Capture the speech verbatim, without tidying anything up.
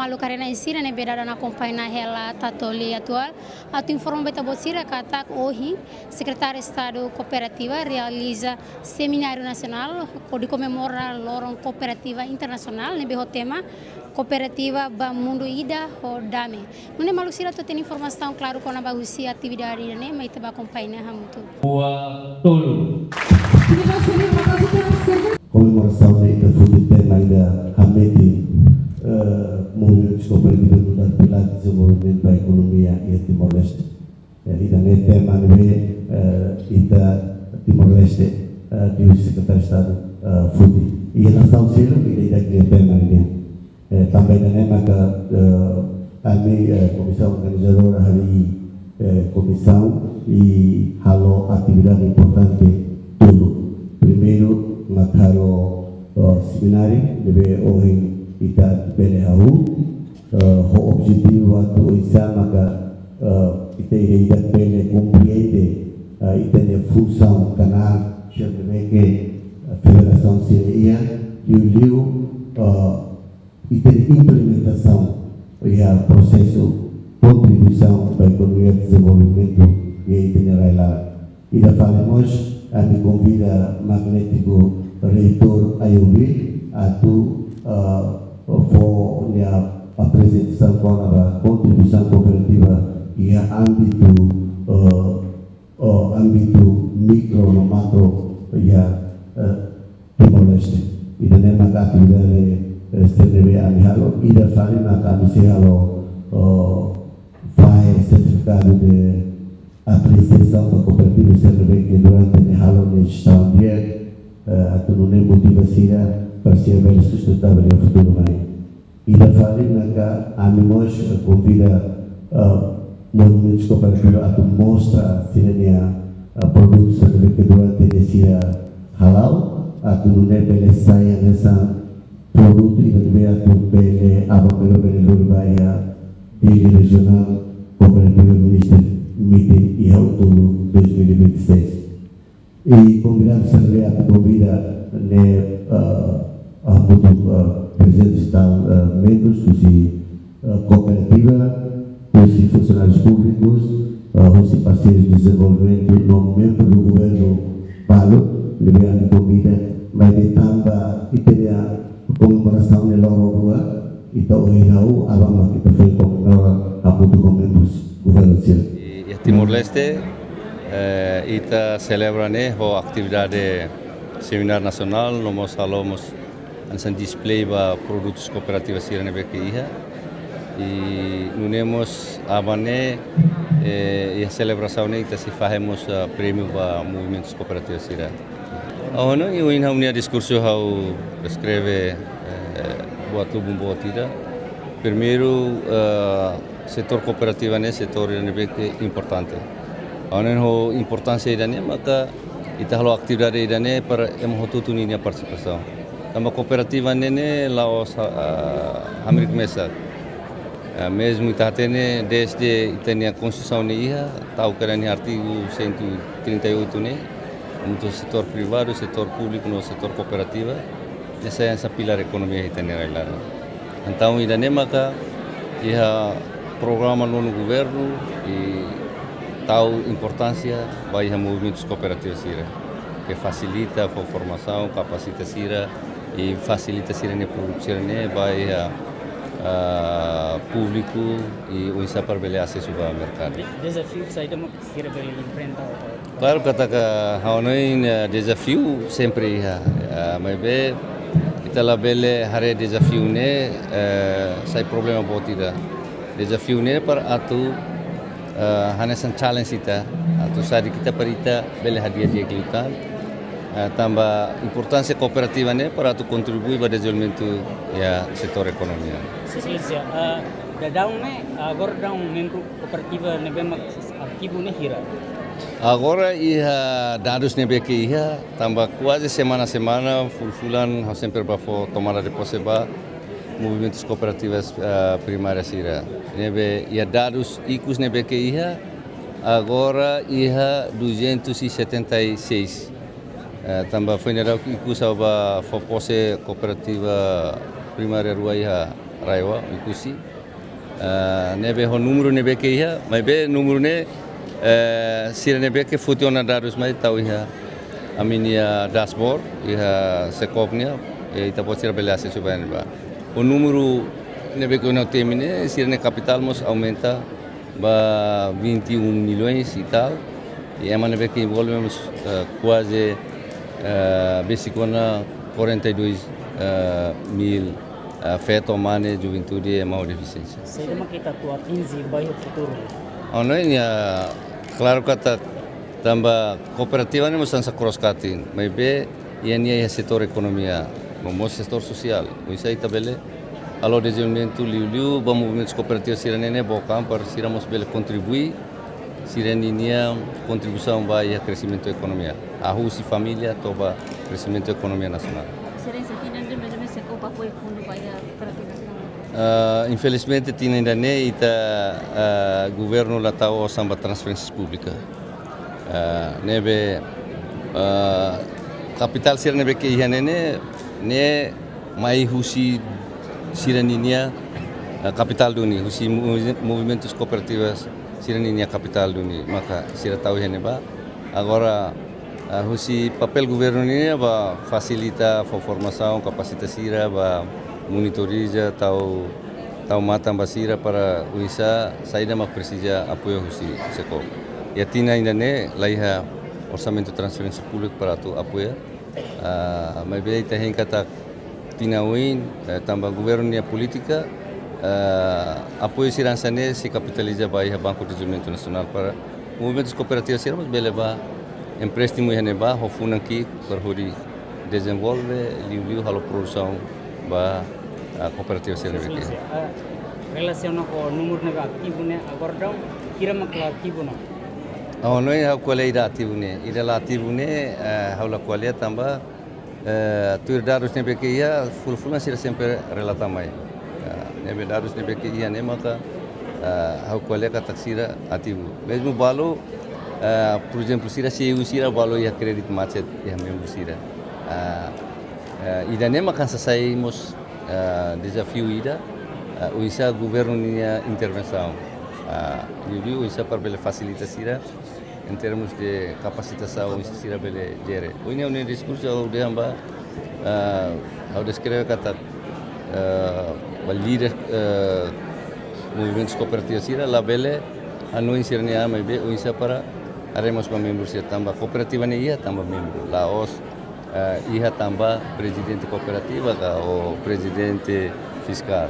Maluk rona sira ne'ebé dada akompaña hela Tatoli Atuál, atu informa ba ita-boot sira katak ohin Sekretáriu Estadu Kooperativa realiza semináriu nasionál hodi komemora Loron Kooperativa Internasionál ne'ebé ho tema Kooperativa ba Mundu Ida ho Dame. Nune'e maluk sira atu hatene informasaun klaru kona-ba husi atividade ida-ne'e, mai ita bá akompaña hamutuk. Rua, tolu. Komemorasaun ne'e ita foti tema ida hametin, eh, movimentu kooperativa nu'udar pilár dezenvolvimentu ba ekonomia iha Timor-Leste. Eh, ida-ne'e tema ne'ebé, eh, ita Timor-Leste, eh, liuhusi Sekretáriu Estadu, eh, foti. Iha nasaun seluk ida-idak nia tema ne'e. Eh, tanba ida-ne'e maka, eh, ami, eh, komisaun organizadora harii, eh, komisaun i halo atividade importante tolu. Primeiru, mak halo, eh, semináriu, ne'ebé ohin ita bele hahú, eh, ho objetivu atu oinsá maka, eh, ita ida-idak bele komprende, eh, ita-nia funsaun kanál, sira ne'ebé ke, eh, federasaun sira iha, liuliu, eh, ita-nia implementasaun iha prosesu kontribuisaun ba ekonomia dezenvolvimentu iha ita-nia rai-laran. Ida fali mós, ami konvida magnétiku Reitór Ailton atu, ah, fó nia aprezentasaun kona-ba kontribuisaun kooperativa iha ámbitu, ah, ou ámbitu mikro no makro iha, eh, Timor-Leste. Ida-ne'e maka atividade, eh, sira ne'ebé ami halo, ida fali maka ami sei halo, oh, fahe sertifikadu de apresiasaun ba kooperativa sira ne'ebé ke durante ne'e halo nia jestaun di'ak, eh, atu nune'e motiva sira para sira bele sustentável iha futuru mai. Ida fali maka ami mós, eh, konvida, eh, movimentu kooperativa atu mostra sira-nia, eh, produtu sira ne'ebé ke durante ne'e sira hala'o, atu nune'e bele sai hanesan produtu ida ne'ebé atu bele aban-bainrua bele lori ba iha Daily Regional Cooperative Minister Meeting iha outubru dois mil e vinte e seis. I konvidadu sira ne'ebé atu konvida ne'e, eh, hamutuk, eh, trezentos e tal, eh, membrus husi, eh, kooperativa, husi funsionárius públikus, eh, husi parseirus de dezenvolvimentu no membru do governu balu, ne'ebé ami konvida, maibé tanba ita-nia komemorasaun ne'e loron rua, ita ohin hahú, aban mak ita foin komemora hamutuk ho membrus governu sira. I, iha Timor-Leste, eh, ita selebra ne'e ho atividade semináriu nasionál, no mós halo mós hanesan display ba produtus kooperativa sira ne'ebé ke iha. I nune'e mós aban ne'e, eh, iha selebrasaun ne'e ita sei fahe mós, ah, prémiu ba movimentus kooperativa sira. Ha'u hanoin ohin ha'u-nia diskursu ha'u eskreve, eh, buat lubun boot ida. Primeiru, eh, setór kooperativa ne'e setór ne'ebé ke importante. Ha'u hanoin ho importánsia ida-ne'e maka ita halo atividade ida-ne'e para ema hotu-hotu ninia partisipasaun. Tanba kooperativa ne'e ne'e la'ós, ah, hamriik mesak. Ah, mezmu ita hatene dezde ita-nia Konstituisaun ne'e iha, tau kedas iha artigu cento e trinta e oito ne'e, hamutuk setór privadu, setór públiku no setór kooperativa, ne'e sai hanesan pilár ekonomia ita-nia rai-laran. Entaun, ida-ne'e maka iha programa nonu governu i tau importánsia ba iha movimentus kooperativa sira, ke fasilita fó formasaun, kapasita sira, i fasilita sira-nia produtu sira-ne'e ba iha, ah, públiku i oinsá para bele asesu ba merkadu. Dezafiu saida mak sira bele enfrenta? Klaru katak ha'u hanoin, eh, dezafiu sempre iha, eh, maibé ita labele haree dezafiu ne'e, eh, sai problema boot ida. Dezafiu ne'e para atu, eh, hanesan challenge ita, atu sadik ita para ita bele hadi'a di'ak liután. Eh, tanba importánsia kooperativa ne'e para atu kontribui ba dezenvolvimentu iha setór ekonomia. Sisi, eh, daudaun ne'e, agora daudaun membru kooperativa ne'ebé mak ativu ne'e hira? Agora iha dadus ne'ebé ke iha, tanba kuaze semana-semana, fulan-fulan, ha'u sempre bá fó tomada de pose ba movimentus kooperativas, eh, primárias sira. Ne'ebé iha dadus ikus ne'ebé ke iha, agora iha duzentos e setenta e seis. Eh, tanba foin daudauk ikus ha'u bá fó pose kooperativa primária rua iha RAEOA, Oekusi. Ah, ne'ebé ho númeru ne'ebé ke iha, maibé númeru ne'e, eh, sira ne'ebé ke foti ona dadus mai tau iha ami-nia dashboard, iha SECOP nian, eh, ita-boot sira bele asesu ba ne'ebá. Ho númeru ne'ebé ke ohin ha'u temi ne'e, sira-nia kapitál mós aumenta ba vinte e um milhões e tal. I ema ne'ebé ke envolve mós, eh, kuaze, eh, besik ona quarenta e dois, eh, mil, eh, feto, mane, juventude, ema ho defisiénsia. Saida mak ita atu atinje ba iha futuru? Ha'u hanoin, klaru katak tanba kooperativa ne'e mós hanesan cross cutting, maibé iha nia iha setór ekonomia, no mós setór sosiál. Oinsá ita bele halo dezenvolvimentu liuliu ba movimentus kooperativas sira-ne'e, ne'e book an para sira mós bele kontribui sira-ninia kontribuisaun ba iha kresimentu ekonomia. Hahú husi família to'o ba kresimentu ekonomia nasionál. Sira inisiativa ne'e mezmu SECOP apoia fundu ba iha kooperativas ne'e? Ah, infelizmente, tinan ida-ne'e ita, ah, governu la tau osan ba transferénsia públika. Ah, ne'ebé, ah, kapitál sira ne'ebé ke iha ne'e, ne'e, ne'e mai husi sira-ninia, ah, kapitál duni, husi mo-, movimentus kooperativas sira-ninia kapitál duni, maka sira tau iha ne'ebá. Agora, ah, husi papél governu nian ba fasilita, fó formasaun, kapasita sira, ba monitoriza, tau, tau matan ba sira para oinsá saida mak presiza apoiu husi SECOP. Iha tinan ida-ne'e la iha orsamentu transferénsia públika para atu apoia. Ah, maibé ita hein katak tinan oin, eh, tanba governu nia polítika, ah, apoiu sira hanesan ne'e sei kapitaliza ba iha Banku Dezenvolvimentu Nasionál para movimentus kooperativas sira mós bele bá empréstimu iha ne'ebá, ho funan ki'ik para hodi dezenvolve, liuliu halo produsaun ba, ah, kooperativa sira ne'ebé ke. Exelénsia, ah, relasiona ho númeru ne'ebé ativu ne'e, agora daudaun hira mak la ativu ona? Ha'u hanoin ha'u ko'alia ida ativu ne'e, ida la ativu ne'e, eh, ha'u la ko'alia tanba, eh, tuir dadus ne'ebé ke iha, fulan-fulan sira sempre relata mai. Ah, ne'ebé dadus ne'ebé ke iha ne'e maka, ah, ha'u ko'alia katak sira ativu. Mezmu balu, ah, por ezemplu, sira C E U sira balu iha kréditu macet iha membru sira. Ah, ah, ida-ne'e maka hanesan sai mós, ah, dezafiu ida, ah, oinsá governu nia intervensaun. Ah, liuliu oinsá para bele fasilita sira, em termos de kapasitasaun, oinsá sira bele jere. Ohin ha'u-nia diskursu ha'u dehan ba, ah, ha'u deskreve katak, ah, ba líder, ah, movimentus kooperativas sira labele hanoin sira-nia an maibé oinsá para haree mós ba membru sira tanba kooperativa ne'e iha tanba membru. La'ós, ah, iha tanba prezidente kooperativa ka ou prezidente fiskál.